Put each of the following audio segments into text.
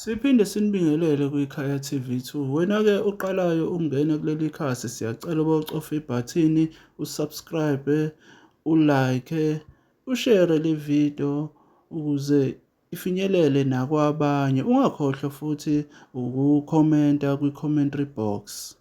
Siphinde sinibingelele kwiKhaya TV 2. Wena-ke oqalayo ukungena kuleli khasi siyacela uba ucofe ibhathini, usubscribe, ulike, ushare le video ukuze ifinyelele nakwabanye. Ungakhohlwa futhi ukukhomenta kwi-commentary box.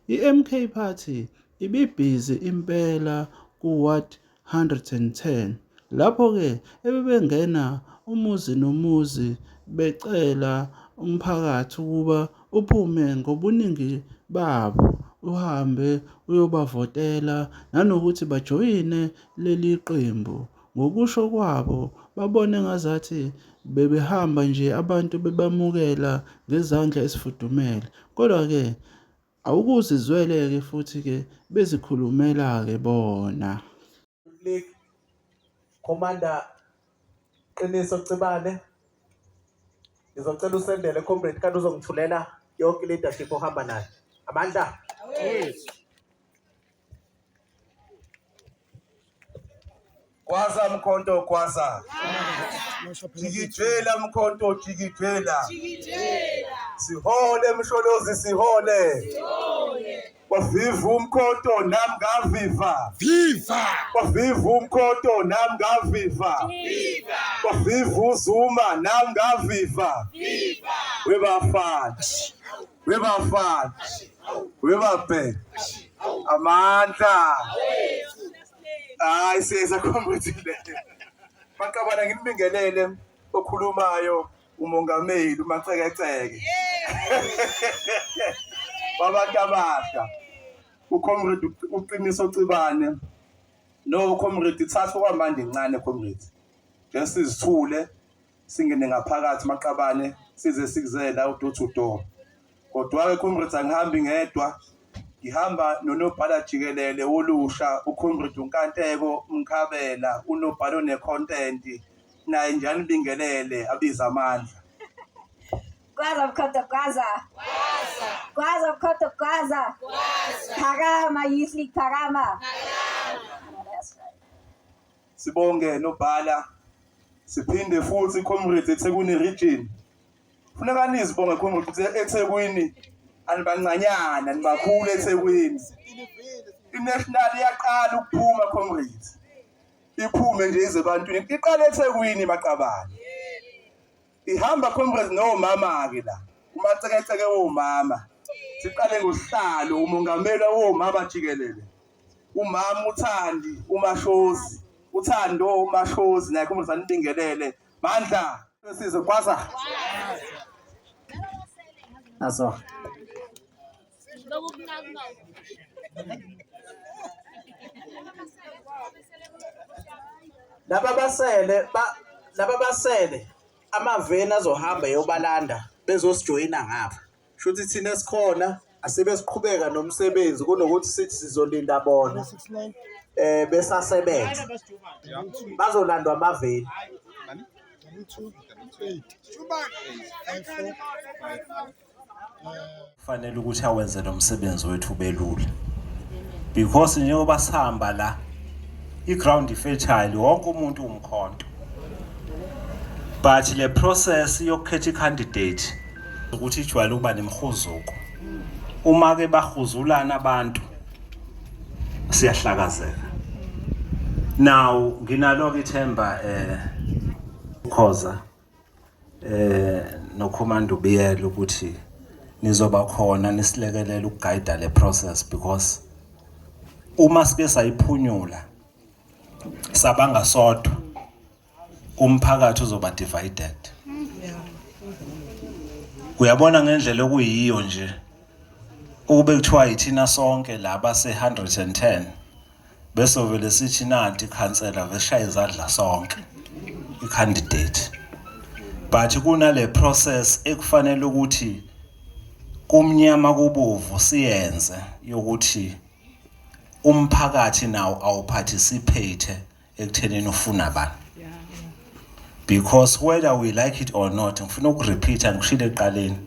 I-MK Party ibibhizi impela ku-Ward 110 lapho-ke ebebengena umuzi nomuzi becela umphakathi ukuba uphume ngobuningi babo uhambe uyobavotela nanokuthi bajoyine leli qembu. Ngokusho kwabo babone ngazathi bebehamba nje abantu bebamukela ngezandla ezifudumele. Kodwa-ke awukuzizwele-ke futhi-ke bezikhulumela-ke bona. League Commander Qiniso Cibane ngizocela usendele comrade kanti uzongithulela yonke leadership ohamba nayo amandla Gwaza mkhonto gwaza. Jikijela mkhonto jikijela. Sihole msholozi sihole. Kwaviva umkhonto nami ngaviva. Viva! Kwaviva umkhonto nami ngaviva. Viva! Kwaviva uZuma nami ngaviva. Viva! Webafana. Webafana. Webabhe. Amandla. Hayi siyakhomba le. Maqabana nginibingelele okhulumayo umongameli uMacekeceke. Wabantu abasha. Ucomrade uQiniso Cibane. No comrade thatha okwamanje incane comrade. Nje sizithule singene ngaphakathi maqabane size sikuzela u-door to door. Kodwa-ke comrades angihambi ngedwa ngihamba nonobhala jikelele wolusha ucomrade uNkanteko Mkhabela unobhala one-content naye nje anibingelele abize amandla. Gwaza Mkhonto gwaza. Gwaza Mkhonto gwaza. Phakama Youth League phakama. That's right. Sibonge nobhala siphinde futhi comrades eThekwini region. Funeka nizibonge comrades ukuthi eThekwini anibancanyana nibakhulu eThekwini. I-national iyaqala ukuphuma comrades. Iphume nje ize ebantwini. Iqale eThekwini maqabane. Ihamba comrades nomama ke la. Umacekeceke womama. Siqale ngosihlalo umongameli womama jikelele. Umama uThandi uMashozi. Uthando uMashozi naye comrades anibingelele. Mandla sizwe kwaza. Naso. Laba basele ba laba basele amaveni azohamba eyobalanda bezosijoyina ngapha. Shuthi thina esikhona asibe siqhubeka nomsebenzi kunokuthi sithi sizolinda bona eh besasebenza. Bazolandwa amaveni. Kufanele ukuthi awenze lo msebenzi wethu ubelula because njengoba sihamba la i-ground fertile wonke umuntu umkhonto but le process yokukhetha i-candidate ukuthi ijwayele ukuba nemihuzuko uma ke bahuzulana abantu siyahlakazeka now nginalo-ke ithemba eh Khoza eh noCommander Biyela ukuthi nizoba khona nisilekelela ukugayida le process because uma sike sayiphunyula sabanga sodwa umphakathi uzoba divided. Uyabona ngendlela okuyiyo nje ukube kuthiwa yithina sonke laba se-110 bese vele sithi nanti ikhansela veshaye izandla sonke i-candidate but kunale process ekufanele ukuthi kumnyama kubovu siyenze yokuthi umphakathi nawo awuparticipate ekuthenini ufuna bani because whether we like it or not ngifuna ukurepeat ngikushilo ekuqaleni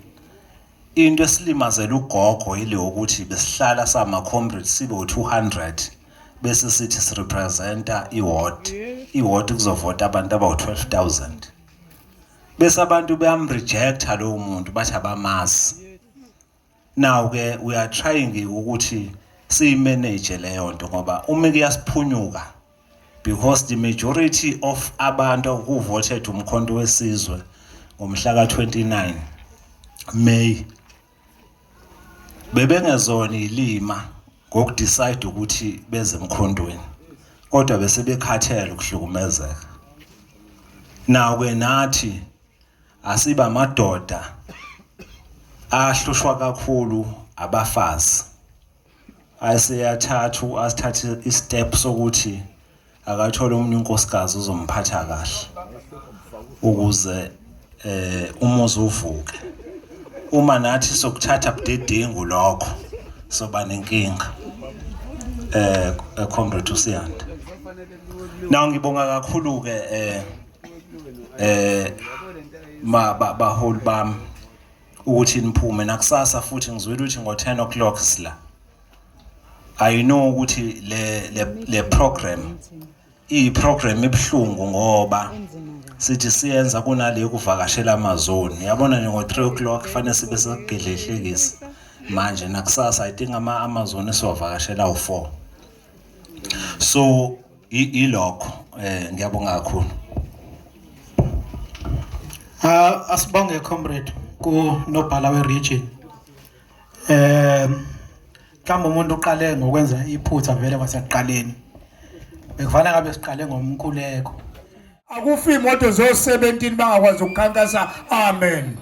into esilimazela ugogo ile ukuthi besihlala sama comrades sibe u200 bese sithi sirepresenta iward iward kuzovota abantu abawu 12000. Bese abantu beyamrejecta lowo muntu bathi abamazi. Now ke we are trying ukuthi siyimanage leyo nto ngoba uma kuyasiphunyuka because the majority of abantu who voted uMkhonto weSizwe ngomhla ka-29 May bebengezona ilima ngokudecide ukuthi beze emkhondweni kodwa bese bekhathele ukuhlukumezeka. Now ke nathi asiba amadoda ahlushwa kakhulu abafazi ayeseyathathu asithathe istep sokuthi akathole omunye unkosikazi uzomphatha kahle ukuze eh umuzi uvuke. Uma nathi sokuthatha budedengu lokho soba nenkinga eh comrade uSiyanda. Now ngibonga kakhulu ke eh eh ma baholi bami ukuthi niphume nakusasa futhi ngizwile ukuthi ngo 10 o'clock sila. I know ukuthi le le le program iyi program ebuhlungu ngoba sithi siyenza kunale yokuvakashela amazoni yabona nje ngo 3 o'clock fanele sibe sekugedlehlekisa manje nakusasa I think ama Amazon esiwavakashela u4 so ilokho eh ngiyabonga kakhulu. Ah asibonge comrade ku nobhala we region. Eh mhlawumbe umuntu uqale ngokwenza iphutha vele kwasekuqaleni. Bekufanele ngabe siqale ngomkhuleko. Akufi imoto zo 17 bangakwazi ukukhankasa. Amen.